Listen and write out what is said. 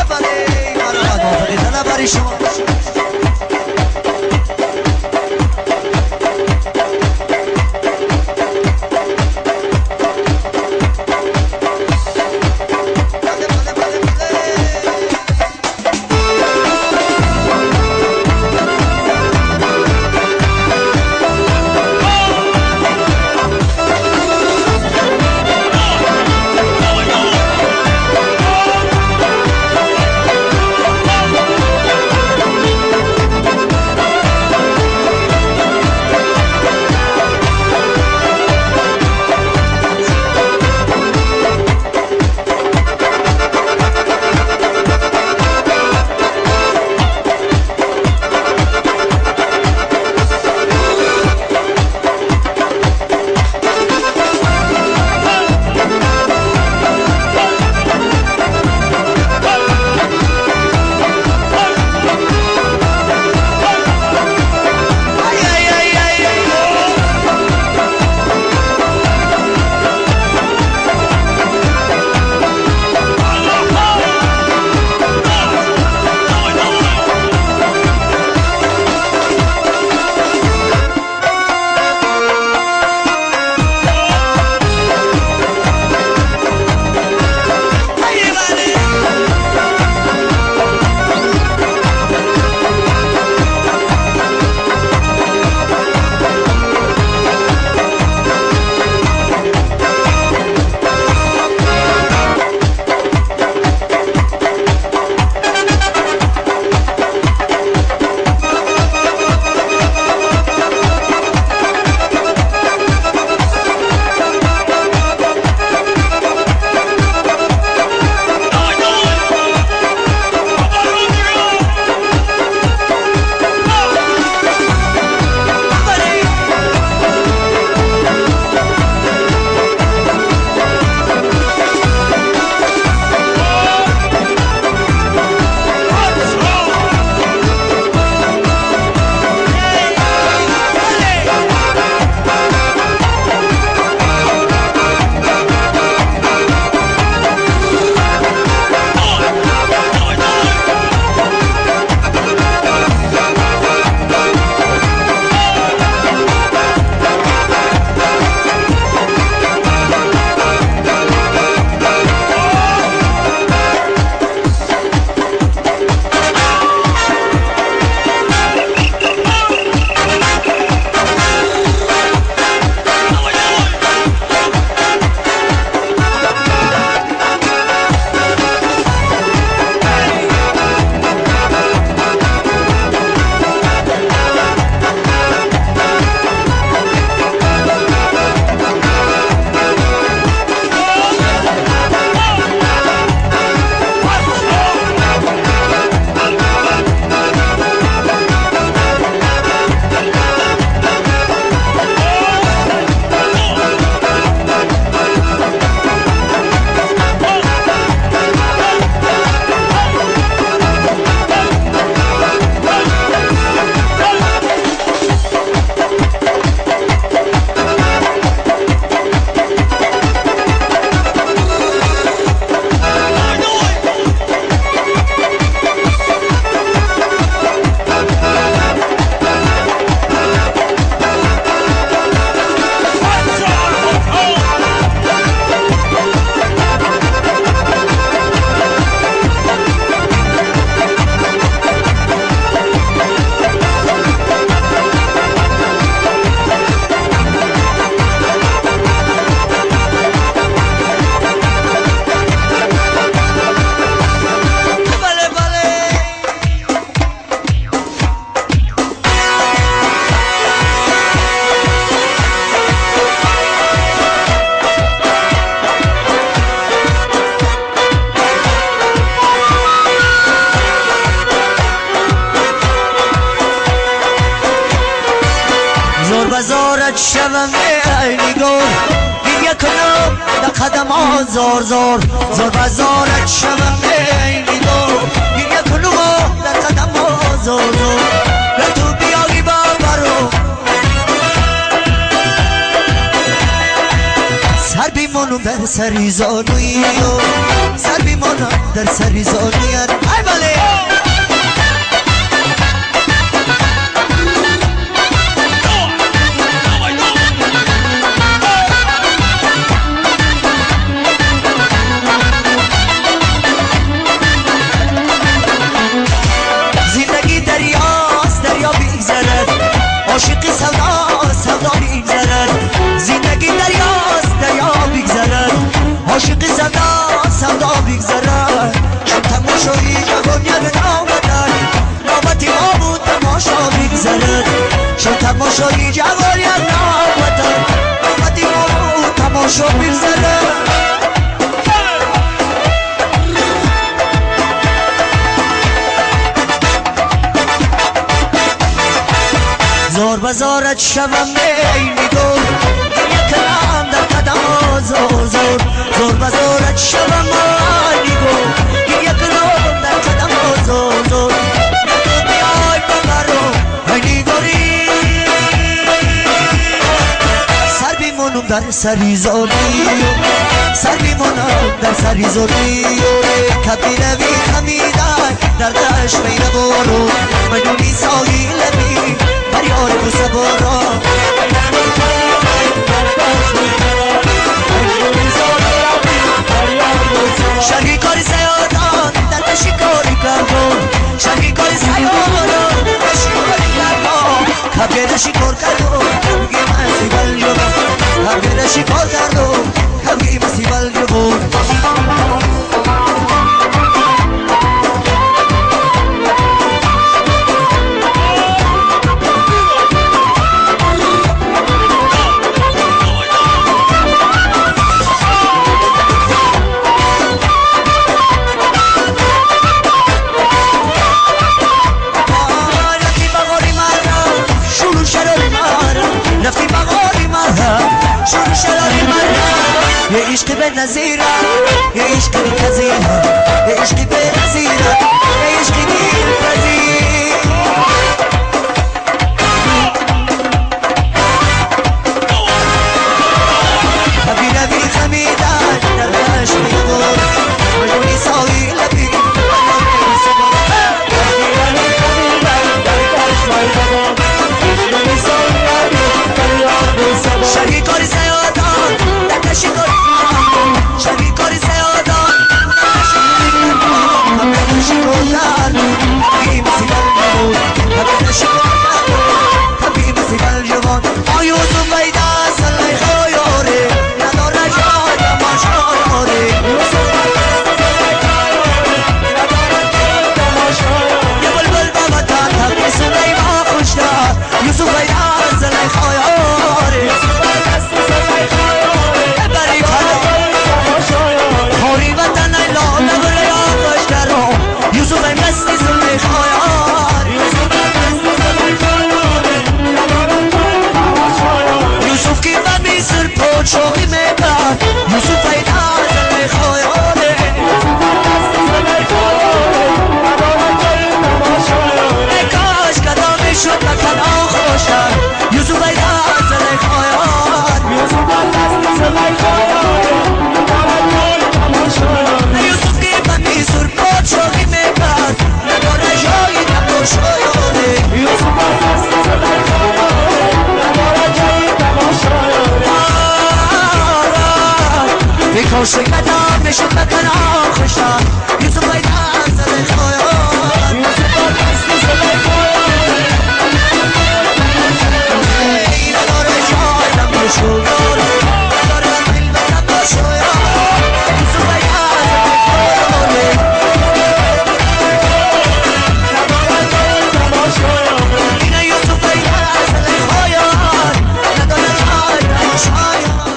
بله مرحبا موافقی برای شما. بزارت شوم ای نگار، گریه کنم در قدم ها زار زار، زار بزارت شوم ای نگار، گریه کنم در قدم ها زار زار، تو بیایی با برو سر بیمانو بر سری زانوی، سر سر بیمانم در سری زانیت ای بله زندگی دریاست دریا بیگذرد عاشقی سودا سودا بیگذرد زندگی دریاست دریا بیگذرد عاشقی سودا سودا بیگذرد شب تماشایی جوان یک نوبتن نوبتی ما بود تماشا بیگذرد شب تماشایی جوان یک نوبتن نوبتی ما بود تماشا بیگذرد زار بزارت شوم ای نگار گریه کنم در قدم زار زار زار بزارت شوم ای نگار گریه کنم در قدم زار زار نکن بیای ببرم ای نگاری سر بیمانم در سری زاری سر بیمانم در سری زاری کبی روی خمیدن در دشت می نبارو مجنونی ساحل لبی یار بوسه بارا شرقی کاری سیادان در تشی کاری کردم شرقی کاری سیادان در تشی کاری کردم کبیره شکار کردم کبگی مسی بل جبم کبیره شکار کردم کبگی مسی بل جبم يا عشقي بالنزيرة يا عشقي بالكزيرة يا عشقي بالنزيرة يا عشقي بالكزيرة حبي نبي خميدة نرش بيدور مجنوني صاوي لبي شرقی کاری سیادان دکشی کاری شرقی کاری سیادان دکشی کاری